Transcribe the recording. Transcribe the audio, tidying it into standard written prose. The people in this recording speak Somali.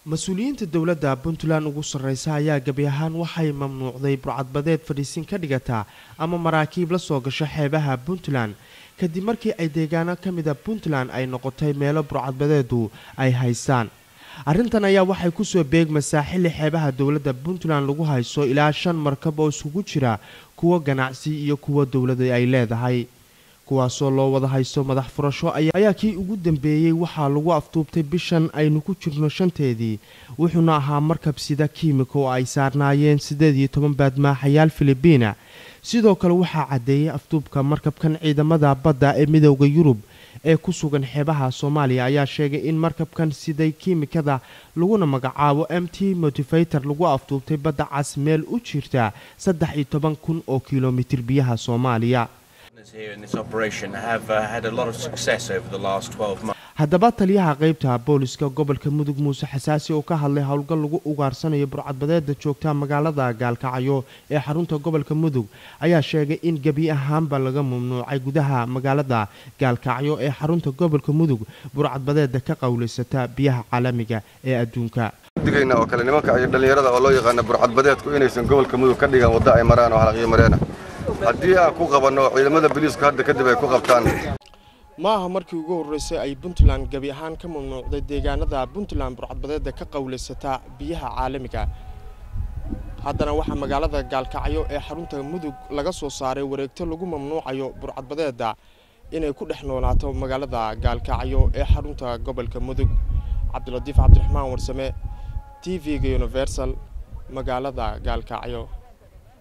Mas-uuliyiinta dowladda Puntland ugu sarreysa ayaa gebi ahaan waxay mamnuucday burcadbadeed fadhiisin ka dhigata ama maraakiib la soo gasho xeebaha Puntland, kadib markii ay deegaano ka mida Puntland ay noqotay meelo burcadbadeedu ay haystaan. Arrintan ayaa waxay kusoo beegmaysaa xilli xeebaha dowladda Puntland lagu hayso ilaa 5 markab oo isugu jira kuwo ganacsi iyo kuwo dowlada ay leedahay, kuwaasoo loo wada haysto madax furasho. Ayaa kii ugu dambeeyey waxaa lagu afduubtay bishan aynu ku jirno 5-teedii, wuxuuna ahaa markab sida kiimika oo ay saarnaayeen 18 baadmaaxayaal Filibiina. Sidoo kale waxaa caddeeyey afduubka markabkan ciidamada badda ee Midowda Yurub ee ku sugan xeebaha Soomaaliya ayaa sheegay in markabkan siday kiimikada laguna magacaabo M T Motivator lagu afduubtay badda Cas meel u jirta 13,000 oo kilomitir biyaha Soomaaliya. Here in this operation have had a lot of success over the last 12 months. Haddaba taliyaha qeybta booliska gobolka Mudug Muuse Xasaasi oo ka hadlay howlgal lagu ugaarsanayo burcadbadeeda joogta magaalada Gaalkacyo ee xarunta gobolka Mudug ayaa sheegay in gebi ahaanba laga mamnuucay gudaha magaalada Gaalkacyo ee xarunta gobolka Mudug burcadbadeeda ka qowlaysata biyaha caalamiga ee adduunka. Digayna oo kale nimanka ay dhalinyarada oo loo yaqaano burcadbadeedku inaysan gobolka Mudug ka dhigan waddo ay maraan oo halaqyo mareena. Haddii aan ku qabanno, ciidamada booliisku hadda kadib ay ku qabtaan. Ma aha markii ugu horreysay ay Puntland gebi ahaan ka mamnuucday deegaanada Puntland burcadbadeeda ka qowlaysata biyaha caalamiga. Haddana waxaa magaalada Gaalkacyo ee xarunta Mudug laga soo saaray wareegto lagu mamnuucayo burcadbadeeda inay ku dhex noolaato magaalada Gaalkacyo ee xarunta gobolka Mudug. Cabdilatiif Cabdiraxmaan Warsame, TV-ga Universal, magaalada Gaalkacyo.